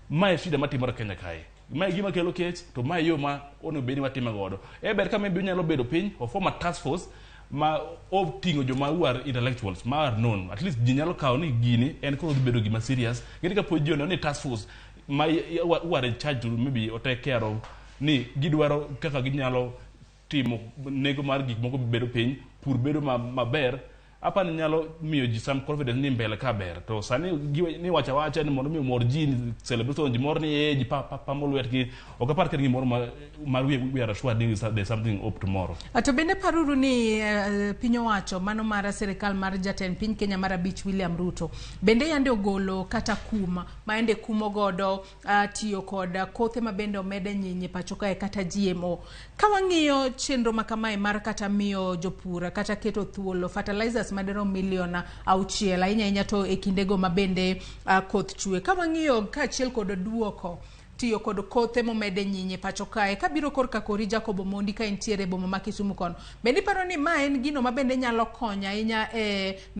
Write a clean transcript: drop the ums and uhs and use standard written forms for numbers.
Mae shida matimore Kenya kae. Mae gima kelo kech to mae yo ma onego bed ni watime godo. E ber ka maybe onyalo bedo piny o form a task force ma oting'o joma who are intellectuals ma are known. At least ji nyalo kawo ni gini en koro dhi bedo gima serious. Ng'eni ka pod ji oneno ni task force ma who are in charge to maybe o take care of ni gidwaro kaka ginyalo timo nengo mar gik moko bedo piny, pur bedo maber, apani nyalo miyo ji some confidence ni mbele ka ber. To sani ni wacha wacha ni mondo mi omor ji ni celebration ji mor ni eh ji pa, pa, pamo lwetgi ok apar ka en gimoro ma, ma we are assured ni there's something hope tomorrow. To bende paruru ni piny owacho mano mar sirikal mar jatend piny Kenya mar abich William Ruto bende yande ogolo kata kum ma yande kumo godo tiyo kod kothe ma bende omede nyinyi pacho kae kata GMO. Ka wang'iyo chenro ma kamae mar kata miyo jopur kata keto thuolo fertilizers madirom milion 6 ahinya ahinya to e kindego ma bende koth chwe. Ka wang'iyo kaachiel kod duoko tiyo kod kothe momede nyinyi pacho kae kabiro korka kori Jacob Omondi ka intiere e boma ma Kisumu kono. Bende iparo ni ma en gino ma bende nyalo konyo ahinya e